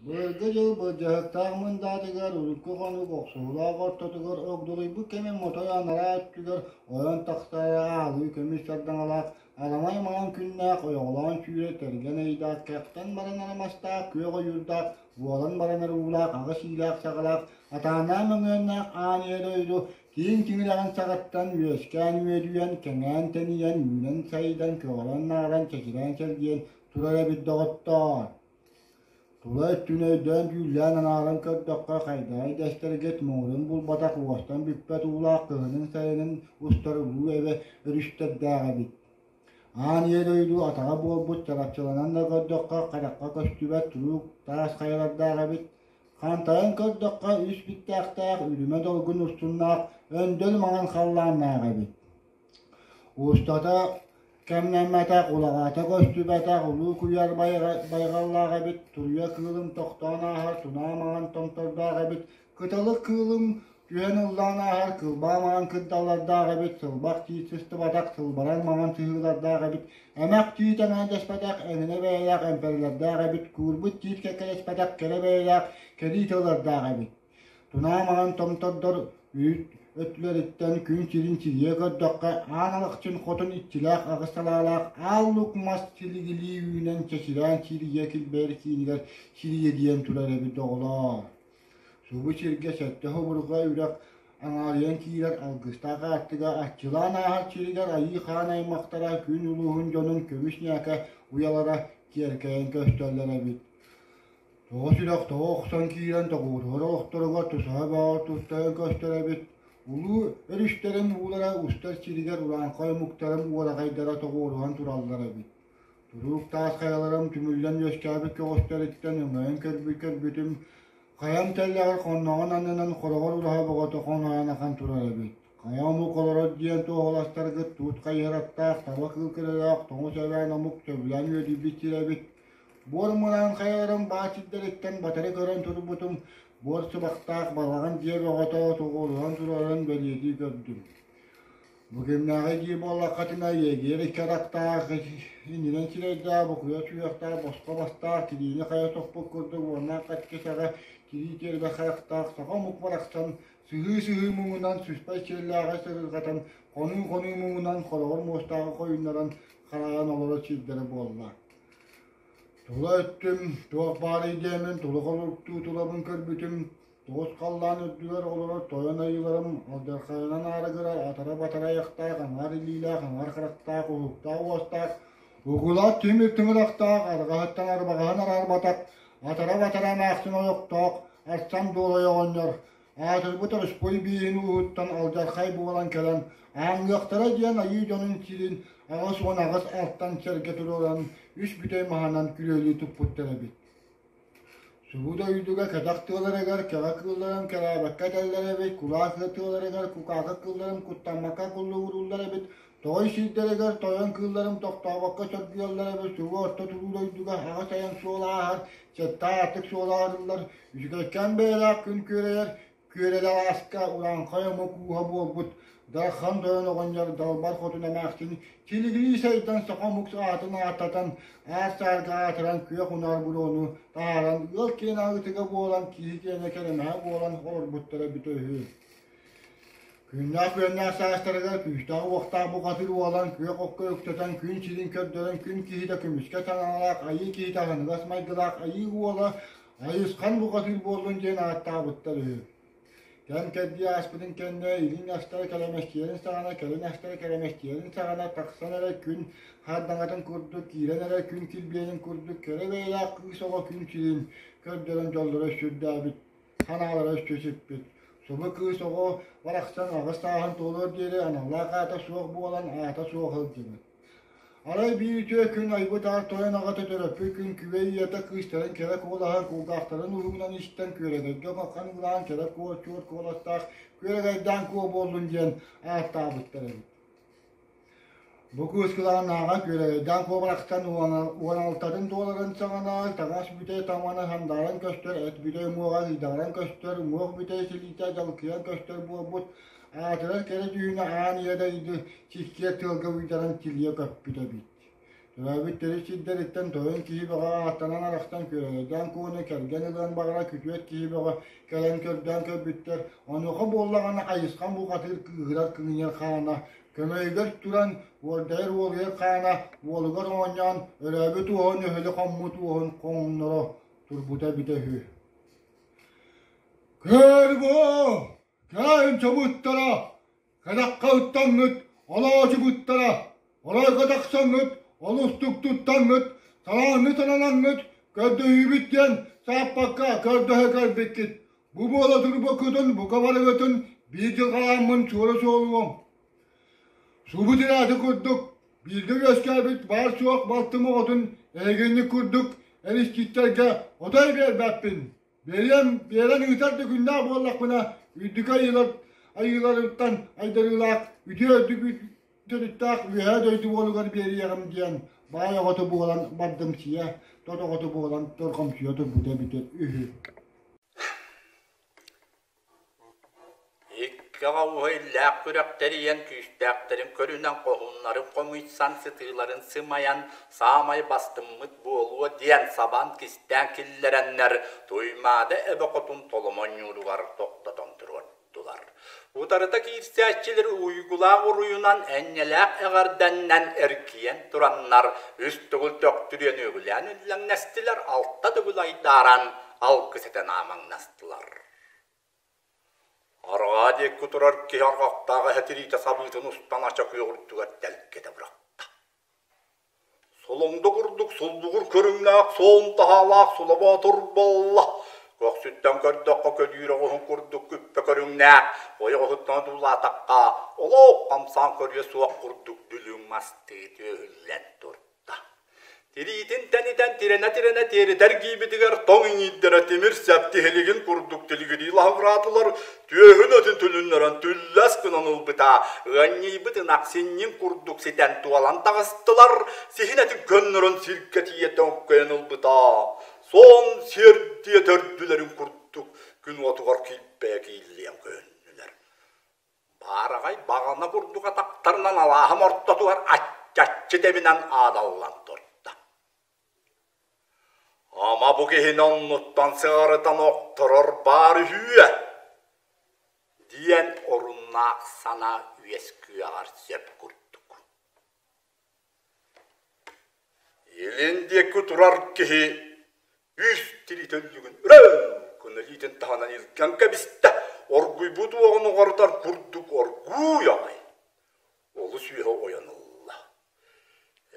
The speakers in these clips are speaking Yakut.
Былыргы дьыл былдьаһыктаах мындаатыгар урукку хонук охсуһуулаах ортотугар огдолуйбут кэми мотой анараа өттүгэр ойон тахсара аалыы көмүс сардаҥалаах аламай маҥан күннээх ойоҕолоон сүүрэ тэргэн ыйдаах кэхтэн баран арамастаах күөх ойуурдаах буолан баран уулаах аҕыс иилээх-саҕалаах атаанаа мөҥүөннээх аан ийэ дойду киин тиҥилэҕин саҕаттан үөскээн үөдүйэн кэҥээн тэнийэн үүнэн-сайдан көҕөрөн-нааран чэчирээн чэлгийэн турар эбит доҕоттоор. Тула өттүн өйдөөн дьүүллээн анааран көрдөххө, хайдаҕый дэстэргит муҥурун булбатах уостан бүппэт уулаах кыһынын-сайынын устар улуу эбэ өрүстэрдээх эбит. Аан ийэ дойду атаҕа буолбут чарапчыланан да көрдөххө, харахха көстүбэт туруук таас хайалардаах эбит. Хантайан көрдөххө, үс биттээхтээх үрүмэ долгун устуннаах өндөл маҥан халлааннаах эбит. Устата кэмнэммэтэх, улаҕата көстүбэтэх улуу куйаар байҕаллаах эбит, туруйа кыылым тохтоон ааһар, тунаа маҥан томтордоох эбит, кыталык кыылым түһэн ыллаан ааһар, кылбаа маҥан кырдаллардаах эбит, сылбах тиит сыстыбатах, сылбарар маҥан сыһыылардаах эбит, эмэх тиит эҥээдэспэтэх, эҥинэ бэйэлээх эмпэрэлэрдээх эбит, куурбут тиит кэккэлэспэтэх, кэрэ бэйэлээх кэлии тыллардаах эбит. Тунаа маҥан томтордор үүт өттүлэриттэн күн сирин сирийэ көрдөххө, Аан Алахчын хотун иччилээх аҕыс салаалаах Аал Лук мас силигилии үүнэн чэчирээн сирийэ килбэйэр киинигэр сириэдийэн турар эбит оҕолоор. Субу сиргэ сэттэ хобурҕа үрэх аҥаарыйан киирэр алгыстаах аартыга аччылаан ааһар сиригэр айыы хаан аймахтара күн улууһун дьонун көмүс ньээкэ уйалара киэркэйэн көстөллөр эбит. Тоҕо сүрэх тоҕо охсон киирэн тоҕуоруһар олохторугар тусаһа бөҕө туттаран көстөр эбит. Улуу өрүстэрин уулара устар сиригэр урааҥхай омуктарын уораҕайдара тоҕуоруһан тураллар эбит. Туруук таас хайаларым түмүллэн үөскээбит көҕүстэриттэн өҥөйөн көрбүт көрбүтүм, хайам тэллэҕэр хонноҕун аннынан хороҕор ураһа бөҕөтө хоноойон ахан турар эбит. Хайа омук олорор диэн туоһуластаргыт туут хайыһараттаах, таба кыыл көлөлөөх, тоҥус эбээн омук сөбүлээн үөдүйбүт сирэ эбит. Буор мунаан хайаларын баа сирдэриттэн батары көрөн турбутум, буор сыбахтаах балаҕан дьиэ бөҕөтө тоҕуоруһан турарын бэлиэтии көрдүм. Бу кимнээҕи дии буоллаххытына, иэгиэр икки атахтаах, иннинэн сирэйдээх, букуйа сүһүөхтээх, босхо бастаах, тириини хайа соппут курдук уоннаах хаччы саҕа тирии тиэрбэ харахтаах саха омук барахсан сыһыы-сыһыы муҥунан сыспай сиэллээҕи сырырҕатан, хонуу-хонуу муҥунан хороҕор муостааҕы хойуннаран харайан олорор сирдэрэ буолла. Тула өттүм, туох баарый диэммин тула холуруктуу тулабын көрбүтүм, тоҕус халлаан үрдүгэр олорор тойон айыыларым алдьархайынан аарыгырар атара-батара айахтаах, аҥаар илиилээх, аҥаар харахтаах, уһуктаах уостаах, угулаах тимир тыҥырахтаах, арҕаһыттан арбаҕаһын араарбатах, атара-батара эмээхсин ойохтоох, арсан дуолай оҕонньор, Аатырбыт ороспуой бииһин ууһуттан алдьархай буолан кэлэн, ааҥныахтара диэн айыы дьонун сирин 88 алтан сэргэ туруоран үс бүтэй маһынан күрүөлүү туппуттар эбит. Субу дойдуга кэтэх тыаларыгар кэҕэ кыылларын кэрээбэккэ этэллэр эбит, кулаах тыаларыгар кукаакы кыылларын куттаммакка куллугурууллар эбит, тоҕой сирдэригэр тойон кыылларын тохтообокко сөргүйэллэр эбит, субу орто туруу дойдуга аҕыс айан суол ааһар, сэттэ аартык суол аарыллар, Үчүгэйкээн бэйэлээх күн күөрэйэр күөрэлээх ааска урааҥхай омук ууһа буолбут Дархан Тойон оҕонньор Далбар Хотун эмээхсин силигилии сайдан саха омук аатын ааттатан аар-саарга аатыран күөх унаар буруону таһааран ыал киэн аҕытыга буолан киһи киэнэ кэрэмэһэ буолан олорбуттара эбитэ үһү. Күннээх-күөннээх саастарыгар күүстээх-уохтаах бухатыыр уолан күөх окко үктэтэн күн сирин көрдөрөн күн киһитэ көмүскэ таҥаналаах айыы киһитэ аһыныгас майгылаах айыы уола Айысхан бухатыыр буоллун диэн ааттаабыттар үһү. Кэм кэрдии ааспытын кэннэ илин астара кэлэмэстийэрин саҕана, кэлин астара кэлэмэстийэрин саҕана тахсан эрэ күн хардаҥатын курдук, киирэн эрэ күн килбиэнин курдук кэрэ бэйэлээх кыыс оҕо күн сирин көрдөрөн дьоллоро сүрдээбит, санаалара өссө сиппит. Субу кыыс оҕо барахсан аҕыс сааһын туолуор диэри аналлаах аата суох буолан аата суох сылдьыбыт. Арай биир үтүө күн айбыт аар тойон аҕата төрөппүт күн күбэй ийэтэ кыыстарын кэрэ куолаһын кулгаахтарын уһугунан истэн күөрэгэйгэ ханыылаан кэрэ куо чуор куоластаах күөрэгэйдээн куо буоллун диэн ааттаабыттар эбит. Бу кыыс кылааннааҕа күөрэгэйдээн куо барахсан 16-ын туоларын саҕана таҥас бүтэй таҥана сандааран көстөр, эт бүтэй уҥуоҕа ыйдаран көстөр, уҥуох бүтэй силиитэ дьалкыйан көстөр буолбут Аатырар кэрэ дьүһүнэ аан ийэ дойду сиккиэр тыалга уйдаран тилийэ көппүт эбит. Төрөөбүт төрүт сирдэриттэн тойон киһи бөҕө ааттанан арахсан күөрэгэйдээн куону кэргэн ылыан баҕарар күтүөт киһи бөҕө кэлэн көрдөөн көрбүттэр. Онуоха буоллаҕына Хайысхан бухатыыр кыыһырар кыҥыйар хаана, көмөйүгэр туран уордайар уолуйар хаана уолугар оонньоон өрөөбүт уоһун өһүлү хоммут уоһун хоҥноро турбута эбитэ үһү. Көр бу! Кээн чобуттара! Кэтэххэ ыттаҥҥыт, олоочубуттара, оройго тахсаҥҥыт, олустук туттаҥҥыт, талаанны сананаҥҥыт, көрдөһүүбүт диэн сааппакка көрдөһө кэлбиккит. Бу буола турбаккытын бука барыгытын биир дьылҕалааммын суора суолуом. Субу тирааты курдук бииргэ үөскээбит баар-суох балтым оҕотун эһигинник курдук эристииттэргэ отой биэрбэппин. Биэриэм, биэрэн ыытар да күннээх буоллахпына, үрдүкү айыылар айыыларыттан айдарыылаах үтүө үрдүк төрүттээх үөһээ дойду уолугар биэриэҕим диэн баай оҕото буолан бардымсыйа, тот оҕото буолан торҕомсуйа турбута эбитэ үһү. Икки оҕуһу иллээх күрэх тэрийэн күүстээхтэрин көрүнэн хоһууннарын хомуйсан сытыыларын сымайан саамай бастыммыт буолуо диэн сабан кистээн киллэрэннэр Туймаада эбэ хотун толомонньууругар тохтотон туруордулар. Утарыта киирсээччилэр уйгулаах уруйунан энньэлээх эҕэрдэннэн эргийэн тураннар үс төгүл төхтүрүйэн үөгүлээн үллэҥнэстилэр, алта төгүл айдааран алгыс этэн аамаҥнастылар. Арҕаа диэки турар киһи арҕахтаах эһэ тириитэ сабыытын устан ача күөх үрдүгэр тэлгэтэ бырахта. Солоҥдо курдук сулбугур көрүҥнээх суон таһаалаах сула боотур буолла. Көхсүттэн көрдөххө көдүүр оҕуһун курдук күппэ көрүҥнээх, ойоҕоһуттан одуулаатахха олох хамсаан көрүө суох курдук дүлүҥ мастыы түөһүллэн турда. Тириитин тэнитэн тирэнэ-тирэнэ тиэритэр киирбитигэр тоҥ иҥиирдэрэ тимир сэп тиһилигин курдук тилигирии лаһыгыраатылар, түөһүн өтүн түлүннэрэн түллэс гынан ылбыта, ыанньыйбыт ынах синньин курдук ситэн туолан таҕыстылар, сиһин этин көннөрөн сиргэ тиийэ төҥкөйөн ылбыта, суон сиэрдийэ төрдүлэрин курдук күн уотугар килбэйэ кииллиэн көһүннүлэр. Баараҕай баҕана курдук атахтарынан алааһым ортотугар аччаччы тэбинэн аадаллан турда. Ама бу киһини оннуттан сыҕарытан охторор баар үһүө диэн оруннаах санаа үөскүөҕэр сөп курдук. Илин диэки турар киһи үс тириитэ өллүгүн өрө гына илиитин таһынан илгэн кэбистэ, оргуйбут уоҕун оҕорутар курдук оргууй аҕай олус үөһэ ойон ылла.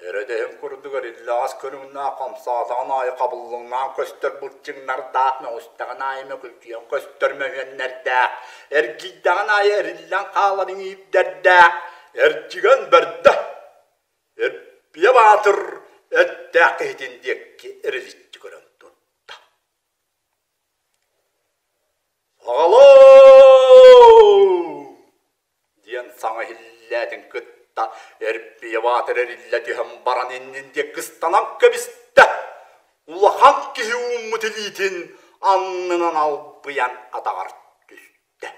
Эрэдэһин курдук эриллэҕэс көрүҥнээх хамсаатаҕын аайы хабыллыҥнаан көстөр былчыҥнардаах, мөҕүстэҕин аайы мөкүлтүйэн көстөр мөһүөннэрдээх, эргийдэҕин аайы эриллэн хаалар иҥиирдэрдээх, эрдьигэн бэрдэ Эрбийэ Баатыр эттээх киһитин диэки эриличчи көрөн турда. «Аҕалоо!» диэн саҥа иһиллээтин кытта Эрбийэ Баатыр эриллэ түһэн баран иннин диэки ыстанан кэбистэ. Улахан киһи ууммут илиитин аннынан албыйан атаҕар түстэ.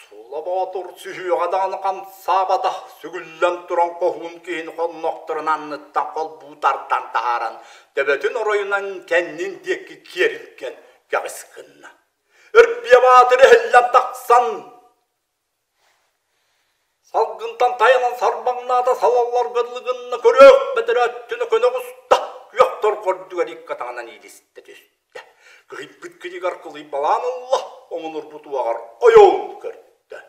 Сула Боотур сүһүөҕэ даҕаны хамсаабатах, сүгүллэн туран хоһуун киһини хоннохторун анныттан холбуу тардан таһааран, төбөтүн оройунан кэннин диэки киэрилгэн кэҕис гынна. Өрбүйэ Баатыр эһиллэн тахсан, салгынтан тайанан сарбаҥнаата, салалларга дылы гынна, көрүөх бэтэрээ өттүнэ көнө оҕуста, күөх торҕордугар икки атаҕынан иилистэ түстэ. Кыһыйбыт кинигэр кылыйбалаан ылла, омунурбут уоҕар ойоон көрдө.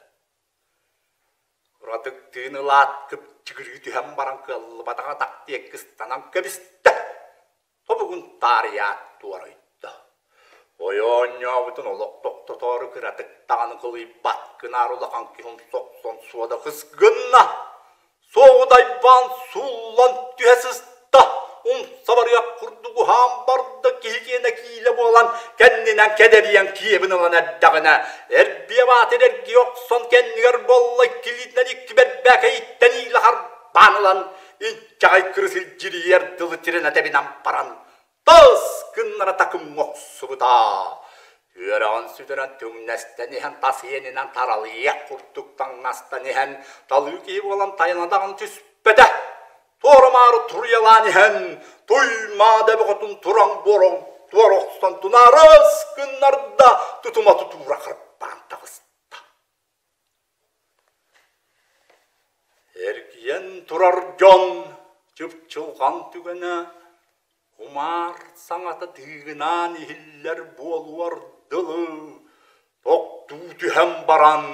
Кыратык тыын ылаат, кыпчыгырыы түһэн баран кыаллыбатаҕа атах диэки ыстанан кэбистэ. Тобугун таарыйаат туорайда. Ойоонньообутун олох тохтотоору кыратык даҕаны кылыйбат гынаар улахан киһи умса суода кыс гынна. Суоҕудайбаан сууллан түһэ сыста, умса барыах курдук уһаан барда киһи киэнэ киилэ буолан кэннинэн кэдэрийэн киэбин ылан эрдэҕинэ, Эрбиэ Баатыр эргийэ охсон кэннигэр буолла иккилиитинэн икки бэрбээкэйиттэн иилэ харбаан ылан, инчэҕэй кырыс илдьирийэр дылы тирэнэ тэбинэн баран, тас гыннара такымҥа охсубута. Үөрэҕин сүтэрэн түҥнэстэн иһэн тас иэнинэн таралыйыах курдук таҥнастан иһэн талыы киһи буолан тайана даҕаны түспэтэ. Туора-маары туруйалаан иһэн, Туймаада бөҕөтүн туран буорон туора охсон тунаарыс гыннарда, тутума тутуура харбаан таҕыста. Эргийэн турар дьон чыпчылҕан түгэнэ кумаар саҥата тыыгынаан иһиллэр буолуор дылы тохтуу түһэн баран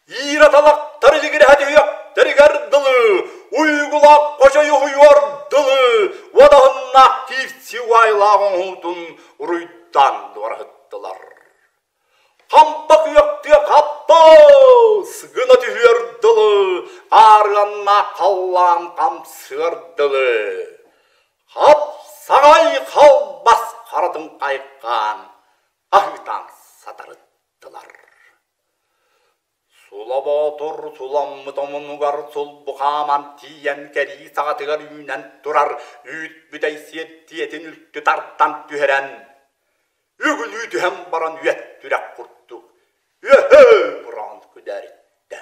Иирэ талахтар илигирэһэ түһүөхтэригэр дылы, уйгулаах хочой уһуйуор дылы, уодаһыннаах киирсии уайылаах оҥоһуутун уруйдаан дуораһыттылар. Хампа күөхтүө хаппыс гына түһүөр дылы, аарыаннаах халлаан хамсыар дылы. Хапсаҕай халбас харатын хайҕаан, аһыытаан сатарыттылар. Сула Боотур суламмыт омунугар сулбу хааман тиийэн кэрии саҕатыгар үүнэн турар үүт бүтэй сиэртийэтин үлтү тардан түһэрэн, үгүлүү түһэн баран үөт түрэх курдук үөһэ бураан күдээриттэ.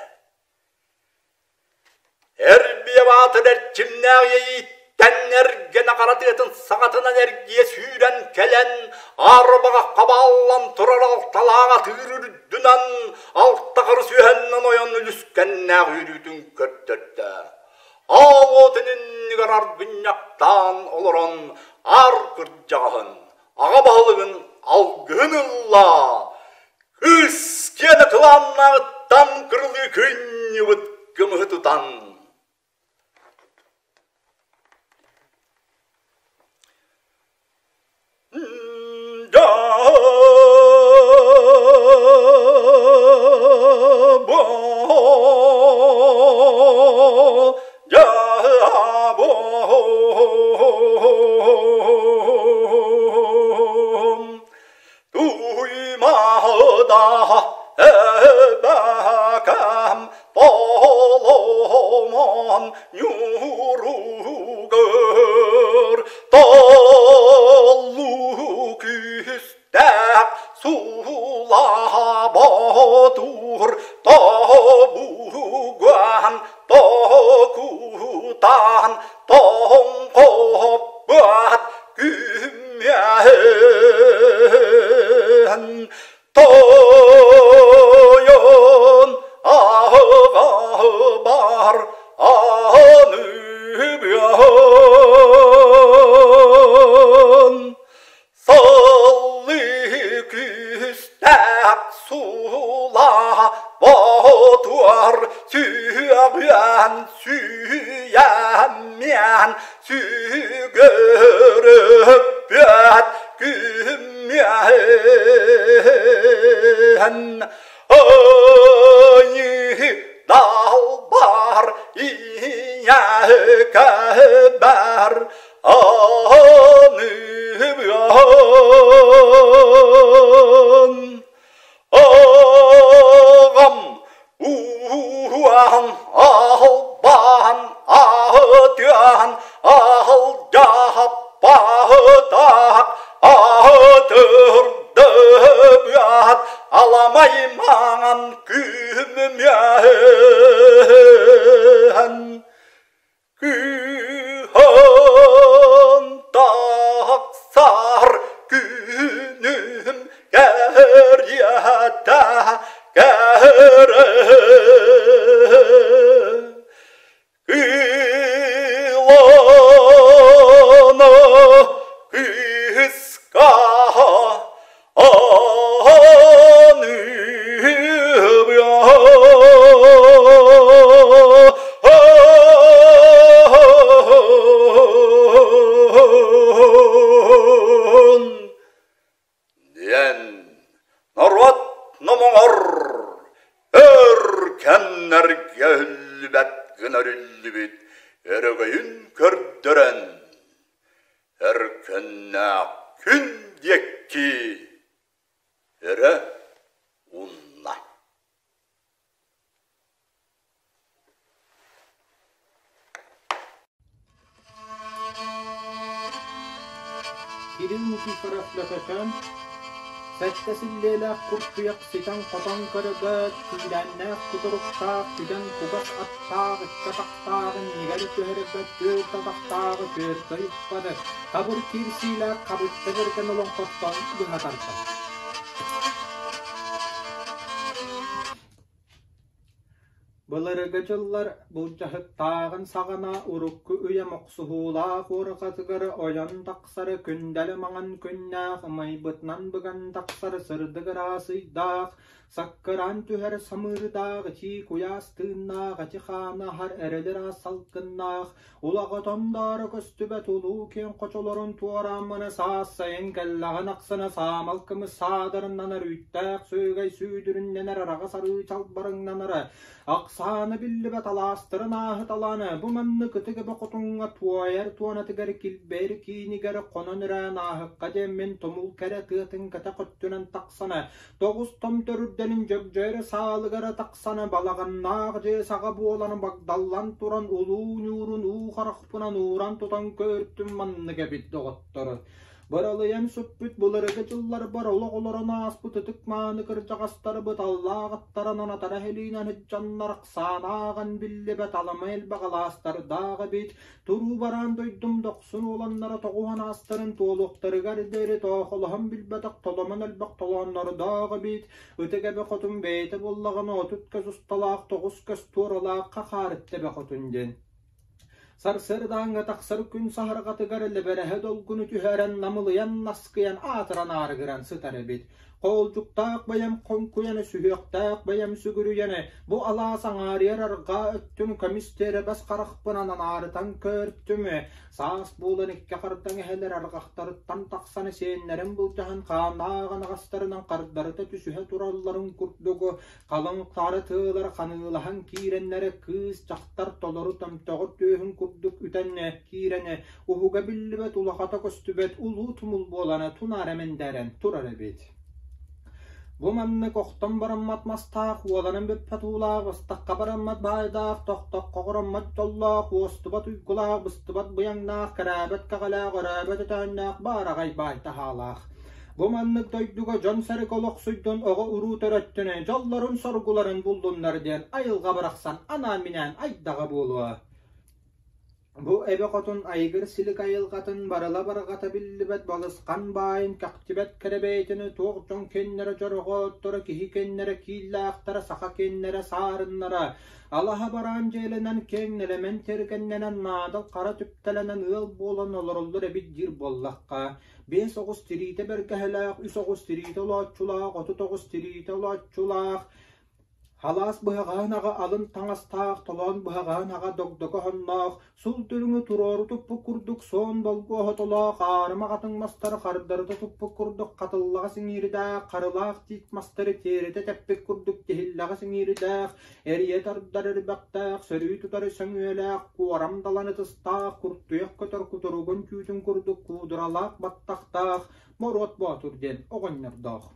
Эрбийэ баатыр эрчимнээх иэйииттэн эргэнэ хара тыатын саҕатынан эргийэ сүүрэн кэлэн, арбаҕа хабааллан турар алталаах атыыр үрдүнэн алта харыс үөһэннэн ойон үлүскэннээх үөрүүтүн көрдөрдө. Аал уотун иннигэр аргынньахтаан олорон аар кырдьаҕаһын, аҕа баһылыгын алгыһын ылла. Кыыс киэнэ кылааннааҕыттан кырылыы кынньыбыт кымыһы тутан Туймаада эбэкэм толомон ньууругар толлу күүстээх суулаха боотур тобуган токутан тоҥхоппут Күммүөн тойон аҕабар аныыбыан Сыллыы күүстээх суула ботуор сүөҕүөн сүүйэммиэн сүгөрөппүөт күммүөн Айыы далбар ийэ кэбэр Аныыбыан Аҕам ууһуан албаан аһытыан аһылдьаһаппаһытаах аһытырдыбыат аламай маҥан күммүөн Кыһын тахсар күнүм кэриэтэ кэрэ Кыылана кыыска Диэн норуот номоҕор өр кэмнэргэ өһүллүбэт гына өрүллүбүт өрөгөйүн көрдөрөн Өркөннөөх күн диэки өрө уунна. Кирилл Никифоров-Лөкөчөөн. Сэттэ силлиэлээх куртуйах ситэн-хотон көрөгөөт, күүрээннээх кутуруктаах күдэн кугас аттаах икки атахтаах иннигэр түһэрбэт түөрт атахтааҕы түөрт ыйыппат, хабыр киирсиилээх хабытта бэргэн олоҥхоттон быһа тардар. Былыргы дьыллар былдьаһыктааҕын саҕана урукку үйэ мохсуһуулаах уорҕатыгар ойон тахсар күндэлэ маҥан күннээх ымайбытынан быган тахсар сырдык ыраас ыйдаах, саккыраан түһэр самыырдаах итии куйаас тыыннаах эти хааны аһар эрэл ыраас салгыннаах Улаҕатон даара көстүбэт улуу киэҥ хочолорун туорааммына саас сайын кэллэҕин ахсына саамал кымыс саадарыннанар үүттээх сүөгэй сүүдүрүннэнэр араҕас арыы чалбарыҥнанара ахсаана биллибэт алаастарын ааһыталаан бу маннык ытык эбэ хотуҥҥа туойар туонатыгар килбэйэр киинигэр хонон ирээн ааһыкка диэммин тумул кэрэ тыатын кэтэх өттүнэн тахсана Тоҕус томтор үрдэлин дьөгдьөөрө саалыгара тахсана балаҕаннаах дьиэ саҕа буолан багдаллан туран улуу ньуурун уу харахпынан ууран тутан көөртүм маннык эбит доҕоттор. Быралыйан сүппүт былыргы дьылларбар олох олорон ааспыт ытык-мааны кырдьаҕастарбыт аллаах аттарынан атара иһилиинэн сылдьаннар ахсаанааҕын биллибэт аламай элбэх алаастардаах эбит Туруу бараан дойдум дохсун уоланнара тоҕуһан аастарын туолуохтарыгар диэри тоохолоһон билбэтэх толомон элбэх толооннордоох эбит, ытык эбэ хотун бэйэтэ буоллаҕына 30 көс усталаах 9 көс туоралаах хахаарытта эбэ хотун диэн. Сарсыардааҥҥа тахсар күн саһарҕатыгар лэбэрэһэ долгуну түһэрэн намылыйан наскыйан аатыран аарыгыран сытар эбит. Хоолдьуктаах бэйэм хоҥкуйаны, сүһүөхтээх бэйэм сүгүрүйэни, бу алаас аҥаарыйар арҕаа өттүн көмүс тиэрэбэс харахпынан анаарытан көөртүм. Саас буолан икки хардаҥ эһэлэр арҕахтарыттан тахсан сиэннэрин былдьаһан хааннаах анаҕастарынан хардарыта түсүһэ туралларын курдук халыҥ хара тыалар ханыылаһан киирэннэрэ кыыс дьахтар толору томтоҕор түөһүн курдук үтэн киирэн уһуга биллибэт улахата көстүбэт улуу тумул буолан тунаара мэндээрэн турар эбит. Бу маннык охтон бараммат мастаах, уоланан бүппэт уулаах, быстахха бараммат баайдаах, тохтоххо хороммот дьоллоох, уостубат уйгулаах, быстыбат быйаҥнаах, кэрээбэт кэҕэлээх, өрөөбөт өтөөннөөх баараҕай баай таһаалаах. Бу маннык дойдуга дьон-сэргэ олохсуйдун, оҕо-уруу төрөттүн, дьоллорун-соргуларын буллуннар диэн айылҕа барахсан анаан-минээн айдаҕа буолуо. Бу эбэ хотун айгыр-силик айылҕатын барыла барҕата биллибэт балысхан баайын кэхтибэт кэрэ бэйэтин туох дьон кэннэрэ дьорҕоотторо, киһи кэннэрэ кииллээхтэрэ, саха кэннэрэ саарыннара, алаһа бараан дьиэлэнэн киэҥ нэлэмэн тиэргэннэнэн наадал хара түптэлэнэн ыал буолан олороллор эбит диир буоллахха, биэс оҕус тириитэ бэргэһэлээх, үс оҕус тириитэ олооччулаах, 39 тириитэ олооччулаах, Халаас быһаҕаһын аҕа алын таҥастаах, толоон быһаҕаһын аҕа догдоко оһонноох, сул дүлүҥү туруору туппут курдук суон болгуо оһотолоох, аарыма хатыҥ мастары хардарыта туппут курдук хатыллаҕас иҥиирдээх, харылаах тиит мастары тиэритэ тэппит курдук тиһиллэҕэс иҥиирдээх, эрийэ тардар эрбэхтээх, сөрүү тутар сөҥүөлээх, куорам далан ытыстаах, куртуйах көтөр кутуругун түүтүн курдук куудуралаах баттахтаах Моруот Боотур диэн оҕонньордоох.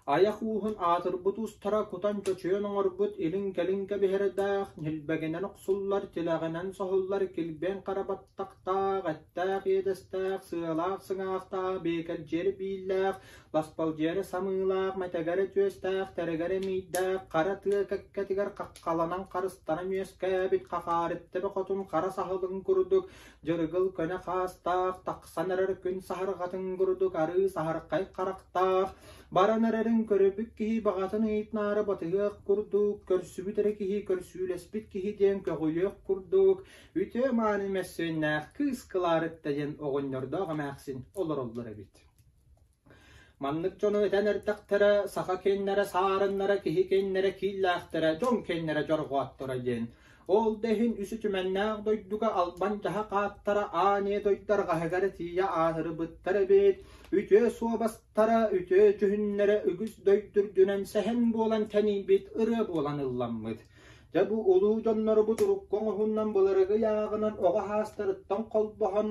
Айах ууһун аатырбыт уустара кутан чочуйан оҥорбут илин-кэлин кэбиһэрдээх, ньилбэгинэн охсуллар, тилэҕинэн соһуллар килбиэн хара баттахтаах, эттээх иэдэстээх, сыалаах сыҥаахтаах, биэкэлдьиэр бииллээх, ласпалдьыары самыылаах, мэтэгэрэ түөстээх, тэрэгэрэ эмиийдээх, хара тыа кэккэтигэр хаххаланан харыстанан үөскээбит хахаарытта хотун хара саһылын курдук дьырыгыл көнө хаастаах, тахсан эрэр күн саһарҕатын курдук арыы саһархай харахтаах, баран эрэрин көрбүт киһи баҕатын ыйытнаары батыһыах курдук, көрсүбүт эрэ киһи көрсүүлэспит киһи диэн көҕүлүөх курдук, үтүө мааны мөссүөннээх кыыс Кылаарытта диэн оҕонньордоох эмээхсин олороллор эбит. Маннык дьону этэн эрдэхтэрэ, саха киэннэрэ саарыннара, киһи киэннэрэ кииллээхтэрэ, дьон киэннэрэ дьорҕоотторо диэн. Ол да иһин үс үтүмэннээх дойдуга албан дьаһах ааттара аан ийэ дойду арҕаһыгар тиийэ аатырбыттар эбит. Үтүө суобастара, үтүө дьүһүннэрэ үгүс дойду үрдүнэн сэһэн буолан тэнийбит, ырыа буолан ылламмыт. Дьэ бу улуу дьоннорбут урукку оҥоһунан былыргы ыйааҕынан оҕо саастарыттан холбоһон.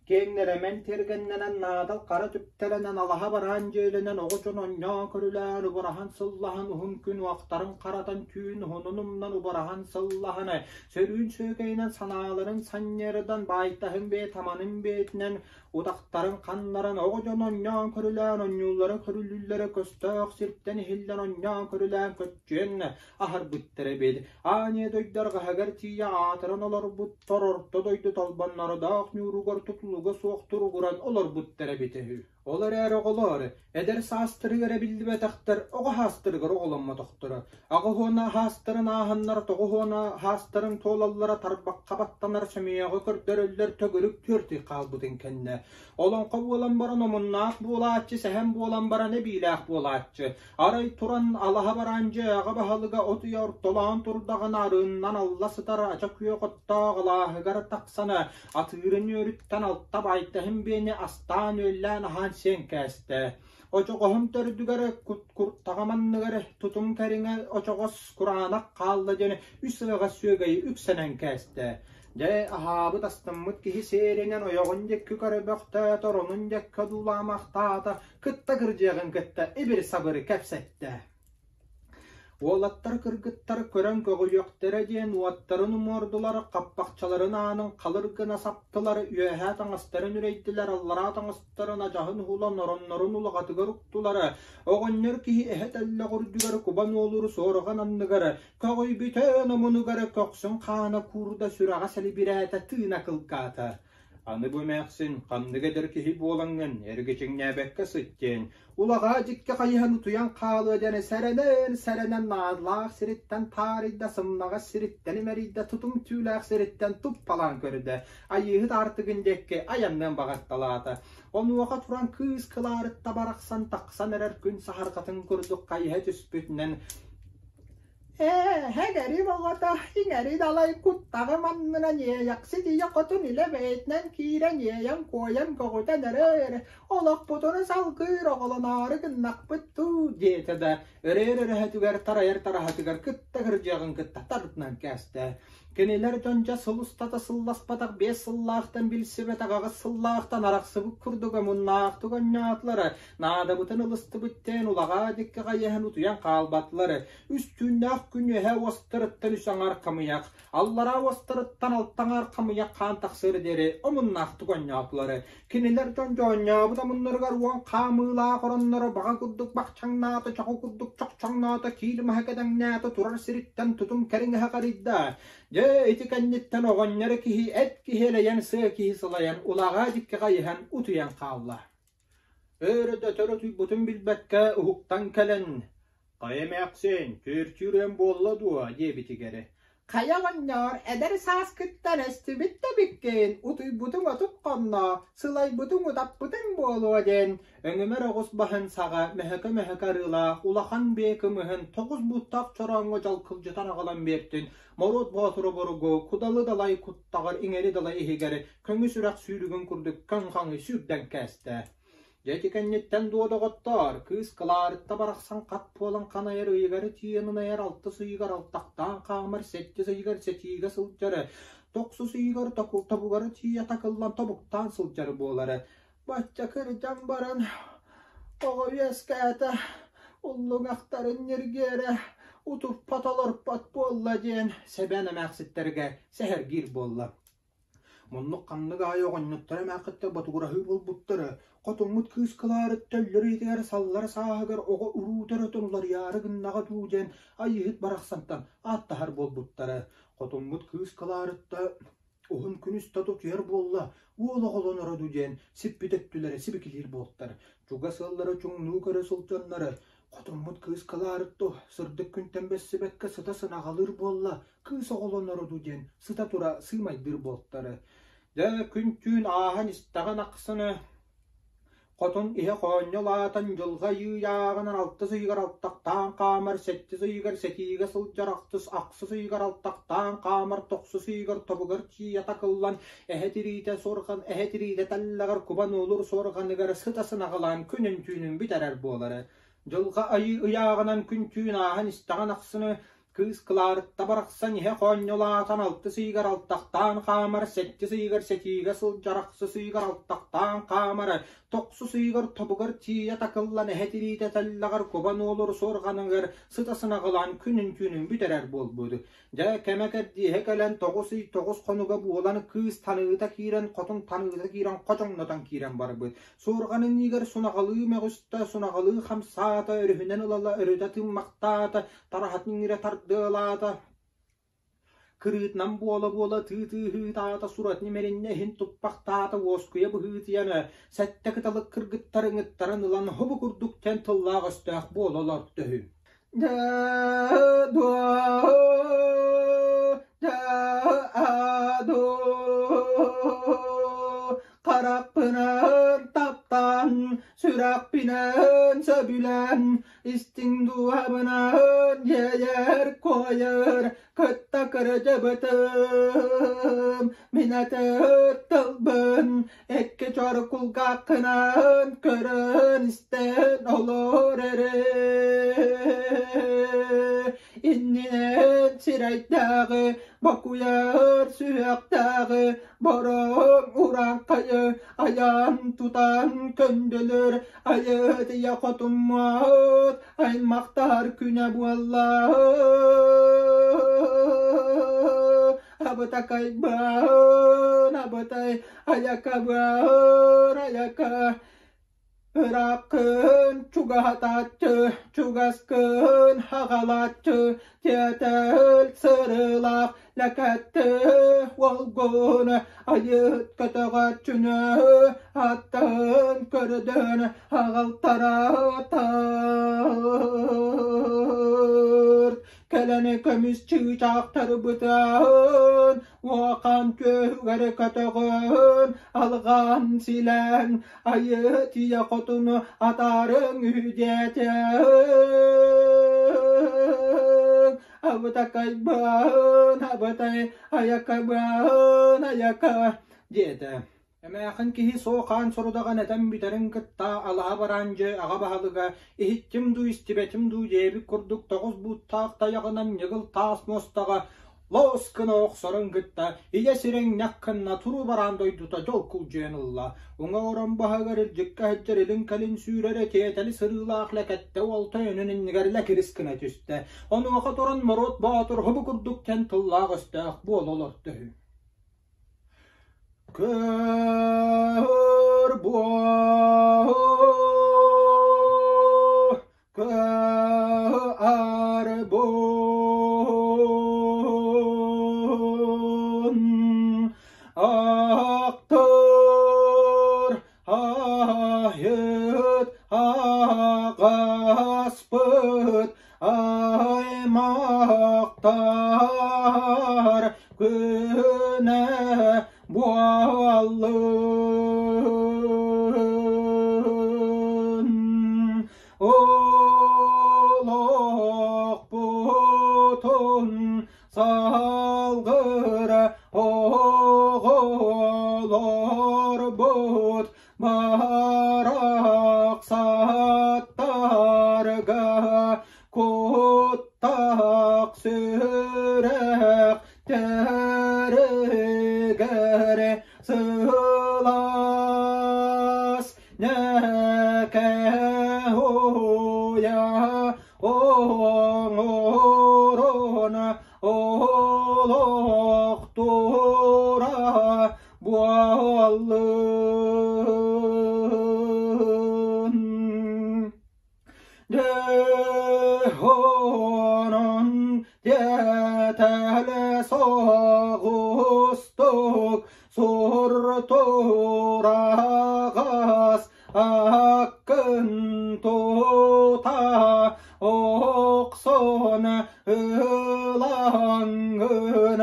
Киэҥ нэлэмэн тиэргэннэнэн, наадал хара түптэлэнэн, алаһа бараан дьиэлэнэн, оҕо дьон онньоон көрүлээн, убараһан сыллаһан, уһун күн уохтарын харатан, түүн уһунун умнан, убараһан сыллаһан, сөрүүн сүөкэйинэн санааларын санньыардан, баайтаһын бэйэ таманын бэйэтинэн, утахтарын ханнаран, оҕо дьон онньоон көрүлээн, онньууллара көрүлүүллэрэ көстөөх сиртэн иһиллэн онньоон көрүлээн көччүйэн аһарбыттар эбит. Ааньа дойду арҕаһыгар тиийэ аатыран олорбуттар орто дойду толбоннордоох ньууругар тутулуга суох туругуран олорбуттар эбитэ үһү. Ол эрээри оҕолоор, эдэр саастарыгар эбиллибэтэхтэр, оҕо саастарыгар оҕоломмотохторо. Аҕыһуона саастарын ааһаннар, тоҕуһуона саастарын туолаллара тарбахха баттанар сөмүйэҕи көрдөрөллөр төгүрүк түөрт ый хаалбытын кэннэ. Олоҥхо буолан баран омуннаах буолааччы, сэһэн буолан баран эбиилээх буолааччы. Арай туран алаһа бараан дьиэҕэ баһылыга от ыйа ортолоон турдаҕына арыыннан алла сытар ача күөх оттоох алааһыгар тахсан атыырын үөрүттэн алта баайтаһын биэни астаан-үөллээн аһаан сиэн кээстэ. Очоҕоһум төрдүгэр куртаҕым анныгар тутум кэриҥэ очоҕос кураанах хаалла диэн үс ыаҕас сүөгэйи үксэнэн кээстэ. Дьэ, аһаабыт астыммыт киһи сиэринэн ойоҕун диэки көрөбөхтөөтө, оронун диэки одуулаамахтаата, кытта кырдьыаҕын кытта ибир-сабыры кэпсэттэ. Уолаттар кыргыттар көрөн көҕүйүөхтэрэ диэн уоттарын умуордулар, хаппахчаларын аанын халыр гына саптылар, үөһээ таҥастарын үрэйдилэр, аллараа таҥастарын адьаһын уһулан ороннорун улаҕатыгар уктулар. Оҕонньор киһи эһэ тэллэх үрдүгэр кубан уолур суорҕан анныгар көҕүйбүтэ омунугар көхсүн хаана куурда, сүрэҕэ сэлибирээтэ, тыына кылгаата. Аны бу эмээхсин ханнык эдэр киһи буолаҥҥын эргичиҥнээбэккэ сыт диэн, улаҕаа дьикти хайыһан утуйан хаалыа диэн сэрэнэн-сэрэнэн наадалаах сириттэн таарыйда, сымнаҕас сириттэн имэрийдэ, тутум түүлээх сириттэн туппалаан көрдө, Айыыһыт аартыгын диэки айанныан баҕарталаата. Онуоха туран кыыс кылаарытта барахсан тахсан эрэр күн саһарҕатын курдук хайыһа түспүтүнэн Ээ, эҥэрим оҕото, иҥэри далай куттаҕым аннынан иэйэхсит ийэ хотун илэ бэйэтинэн киирэн иэйэн-куойан көҕүтэн эрэр, олохпутун салгыыр оҕолоноору гыннахпыт дуу диэтэ да, өрөөр өрөһөтүгэр тарайар тараһатыгар кытта кырдьыаҕын кытта тардынан кээстэ. Кинилэр дьон дьэ сыл устата сылласпатах биэс сыллаахтан билсибэтэх аҕыс сыллаахтан арахсыбыт курдук омуннаахтык оонньоотулар, наадабытын ылыстыбыт диэн улаҕаа дикки хайыһан утуйан хаалбатылар. Үс түүннээх күн үөһэ уостарыттан үс аҥаар хамыйах, аллараа уостарыттан алта аҥаар хамыйах хаан тахсыар диэри омуннаахтык оонньоотулар. Кинилэр дьон дьоонньообут омуннарыгар уон хаамыылаах оронноро баҕа курдук бахчаҥнаата, чоҕу курдук чохчоҥноото, киил маһа кэдэҥнээтэ, турар сириттэн тутум кэриҥэһэ харыйда. Дьэ, ити кэнниттэн оҕонньор киһи эт киһи элэйэн, сыа киһи сылайан, улаҕаа дьикки хайыһан утуйан хаалла. Өр да өтөр утуйбутун билбэккэ уһуктан кэлэн «Хайа эмээхсин, түөртүүр эн буолла дуо?» диэбитигэр «Хайа оҕонньоор, эдэр сааскыттан эстибит да эбиккин, утуйбутуҥ отут хонно, сылайбытыҥ утаппытыҥ буолуо» диэн өҥүмэр оҕус баһын саҕа мөһөкө-мөһөкө арыылаах улахан биэ кымыһын тоҕус бууттаах чорооҥҥо дьалкылдьытан аҕалан биэртин, Моруот Боотур обургу кудалы далай куттаҕар иҥэри далай иһигэр көҥүс үрэх сүүрүгүн курдук көҥ-хаҥы сүүрдэн кээстэ. Дьэ ити кэнниттэн дуо доҕоттоор, кыыс Кылаарытта барахсан хат буолан ханайар ыйыгар тиийэн ынайар алтыс ыйыгар алтахтаан хаамар сэттис ыйыгар сэтиигэ сылдьар, тохсус ыйыгар тобугар тиийэ такыллан тобуктаан сылдьар буолар. Бачча кырдьан баран оҕо үөскээтэ, уллуҥахтарын ньиргиэрэ утуппат олорпот буолла диэн сэбээн эмээхситтэргэ сэһэргиир буолла. Муннук ханнык аайы оҕонньоттор эмээххиттэр ботугураһыы буолбуттара, хотуммут кыыс Кылаарытта өллөр ийэтигэр саллар сааһыгар оҕо уруута өрөтөн уларыйаары гыннаҕа дуу диэн Айыыһыт барахсантан ааттаһар буолбуттара. Хотуммут кыыс Кылаарытта уһун күнүс да утуйар буолла, уол оҕолоноро дуу диэн сиппит өттүлэрэ сибикилиир буолтар. Чугас ыаллара чуҥнуу көрө сылдьаннар Хотуммут кыыс Кылаарытта сырдык күнтэн бэссибэккэ сыта сынаҕалыыр буолла, кыыс оҕолоноро дуу диэн сыта-тура сыымайдыыр буолтара. Дьэ, күн-түүн ааһан истэҕин ахсын хотун иһэ хоонньо улаатан дьылҕа ыйааҕынан алтыс ыйыгар алтахтаан хаамар, сэттис ыйыгар сэтиигэ сылдьар, ахсыс ахсыс ыйыгар алтахтаан хаамар, тохсус ыйыгар тобугар тиийэ такыллан, эһэ тириитэ суорҕан, эһэ тириитэ тэллэҕэр кубан уолур суорҕаныгар сыта сынаҕалаан күнүн-түүнүн бүтэрэр буолара. Дьылҕа айыы ыйааҕынан күн-түүн ааһан истэҕин ахсын. Кыыс Кылаарытта барахсан иһэ хоонньолоотон алтыс ыйыгар алтахтаан хаамар, сэттис ыйыгар сэтиигэ сылдьар, ахсыс ыйыгар алтахтаан хаамар, тохсус ыйыгар тобугар тиийэ такыллан эһэ тириитэ тэллэҕэр кубан уолур суорҕаныгар сыта сынаҕылаан күнүн-түүнүн бүтэрэр буолбут. Дьэ, кэмэ-кэрдииһэ кэлэн 9 ый 9 хонуга буолан кыыс таныыта киирэн, хотун таныыта киирэн хочоҥнотон киирэн барбыт. Суорҕанын иигэр сунаҕалыы мөҕүстэ, сунаҕалыы хамсаата, өрүһүнэн ылала өрүтэ тыыммахтаата, тараһатын иҥирэ тардыалаата, кырыытынан буола-буола тыы-тыыһыытаата, суратын имэриннэ иһин туппахтаата, уоскуйа быһыытыйан, сэттэ кыталык кыргыттар ыҥыттаран ылан хобу курдук тэн тыллаах-өстөөх буола олорто үһү. Харахпынан таптаан, сүрэхпинэн сөбүлээн, истиҥ дууһабынан иэйэр куойар, кытта кырдьыбытым, мин этэр тылбын икки чор кулгааххынан көрөн-истэн олор эрэ. Иннинэн сирэйдээҕи, бокуйар сүһүөхтээҕи бороҥ урааҥхайы айан тутан көндөлөр айытыйа хотуммут аймахтар күнэ буолла абытакайбын абытай айакабын айака Ырааххын чугаһатааччы, чугаскын аҕалааччы, тиэтэл сырыылаах лэкэтти уолгун айыт көтөҕөөччүнү аттын көрдөн аҕалтаратар. Кэлэн көмүс чыычаахтарбытын уохан түөһүгэр көтөҕөн, алҕаан силээн айыы тиийэ хотуну атаарыҥ үһү диэтиҥ. Абытакайбын, абытай, айакабын, айака диэтэ. Эмээхин киһи суохаан сорудаҕын этэн бүтэрин кытта алаһа бараан дьэ аҕа баһылыга иһиттим дуу, истибэтим дуу диэбит курдук тоҕус бууттаах тайаҕынан ньыгыл таас муостаҕа лоос гына охсорун кытта ийэ сирэҥнэх гынна туруу бараан дойдута дьол кулдьуйан ылла. Уҥа орон баһыгар илдьиккэ сылдьар илин-кэлин сүүрэрэ тиэтэли сырыылаах лэкэттэ уол тойонун иннигэр лэкирис гына түстэ. Онуоха туран Моруот Боотур хобу курдук тэн тыллаах-өстөөх буола олорто үһү. Көр буо көр буон Ахтар аһыт аҕаспыт аймахтар күнэ буоллун. Олохпутун салгыр оҕолорбут барахсаттарга куттах сүрэх тэригэр сылаас нэкэһуйа оҥорон олохтура буоллун. Дьэ, тиэтэл соҕустук суртураҕас аккын тута охсон ылаҥҥын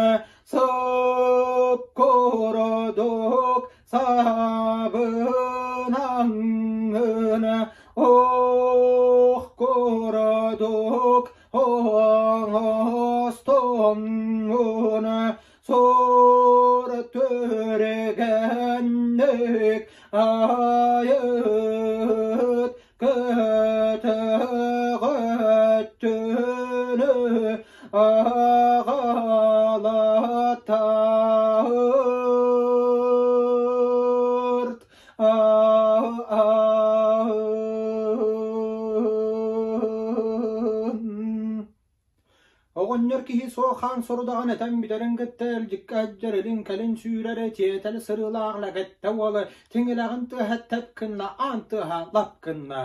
сып курдук сабынаҥҥын ох курдук оҥостоҥҥун сур түргэнник айыт көтөҕөттүнү. Оҕонньор киһи суох-хаан сорудаҕын этэн бүтэрин кытта илдьиккэ сылдьар илин-кэлин сүүрэр тиэтэл сырыылаах Лэгэттэ уола тиҥилэҕин тыаһа тэп гынна, аан тыаһа лап гынна.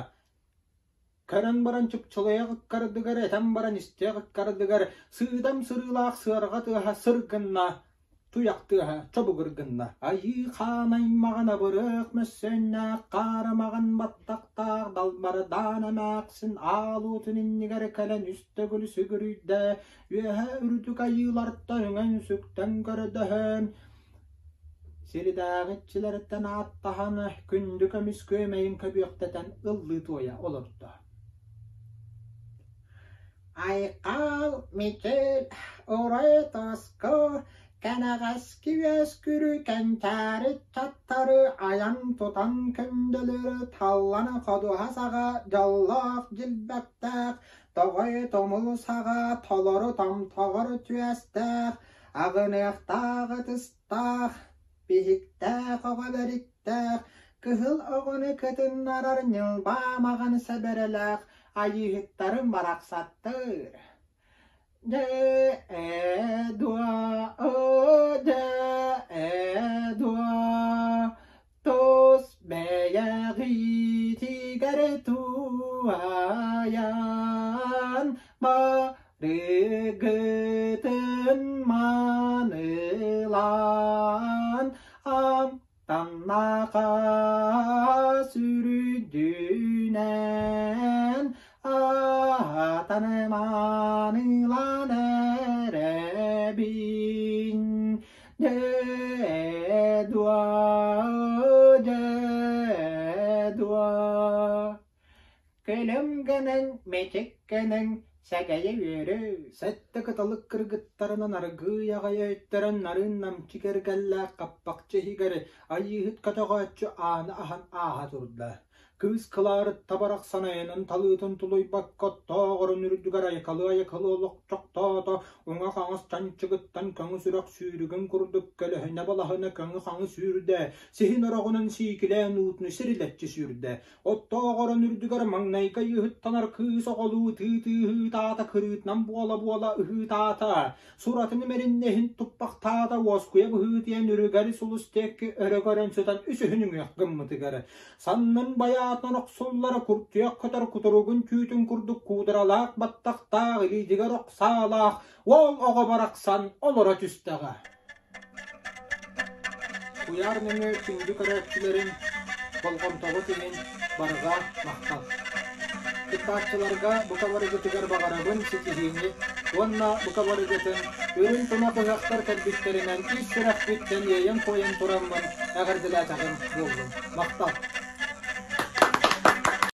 Көрөн баран чупчулуйах ыккардыгар, этэн баран истиэх ыккардыгар сыыдам сырыылаах сыарҕа тыаһа сыр гынна, туйах тыаһа чобугур гынна. Айыы хаан аймаҕын абырыах мөссүөннээх хаарымаҕын баттахтаах далбардаан эмээхсин аал уотун иннигэр кэлэн үс төгүл сүгүрүйдэ, үөһэ үрдүк айыылартан үҥэн-сүктэн көрдөһөн, Сирдээҕи иччилэриттэн ааттаһан, күндү көмүс күөмэйин көбүөхтэтэн ыллыы-туойа олордо. Айхал, Мичил, Урай Тоску, кэнэҕэски үөскүрү кэнчээри ыччаттары айан-тутан көндөлөрү таллан ходуһа саҕа дьоллоох дьилбэктээх, тоҕой тумул саҕа толору томтоҕор түөстээх, Аҕыныахтаах ытыстаах, биһиктээх оҕо бэриктээх, кыһыл оҕону кытыннарар ньылбаа маҕан сэбэрэлээх айыыһыттарым барахсаттар. Дьэ ээ дуо, дьэ ээ дуо, тус бэйэҕитигэр туһаайан барыгытын маанылаан амтаннаха сүрүдүнэн аатан маанылаан эрэбин. Дьэ дуо, дьэ дуо, Көлөм гынан, мичик гынан, сэгэйэ үөрүү. Сэттэ кыталык кыргыттарынан аргыый аҕай өйтөрөн нарын намчы кэргэллээх хаппахчы иһигэр Айыыһыт көтөҕөөччү ааны аһан ааһа турда. Кыыс кылаарытта барахсан айанын талыытын тулуйбакка оттооҕорун үрдүгэр айыкалыы-айыкалыы олохчохтоото, уҥа-хаҥас чанчыгыттан көҥүс үрэх сүүрүгүн курдук көлөһүнэ-балаһына көҥү-хаҥы сүүрдэ, сиһин ороҕунан сиикилээн уутун сирилэччи сүүрдэ. Оттооҕорун үрдүгэр маҥнайгы айыыһыттанар кыыс оҕолуу тыы-тыы ыһыытаата, кырыытынан буола-буола ыһыытаата, Суратын имэриннэ иһин туппахтаата, уоскуйа быһыытыйан үрүгэри сулус диэки өрө көрөн сытан үсүһүн үҥүөх гыммытыгар, саннын байаатынан охсуллара куртуйах көтөр кутуругун түүтүн курдук куударалаах баттахтаах илиитигэр ох саалаах уол оҕо барахсан олоро түстэҕэ. Куйаар нөҥүө күндү көрөөччүлэрин болҕомтоҕут иһин барҕа махтал. Кыттааччыларга бука барыгытыгар баҕарабын ситиһиини уонна бука барыгытын үрүҥ тунах ыһыахтар кэлбиттэринэн ис сүрэхпиттэн иэйэн-куойан тураммын эҕэрдэлээтэҕим буоллун. Махтал!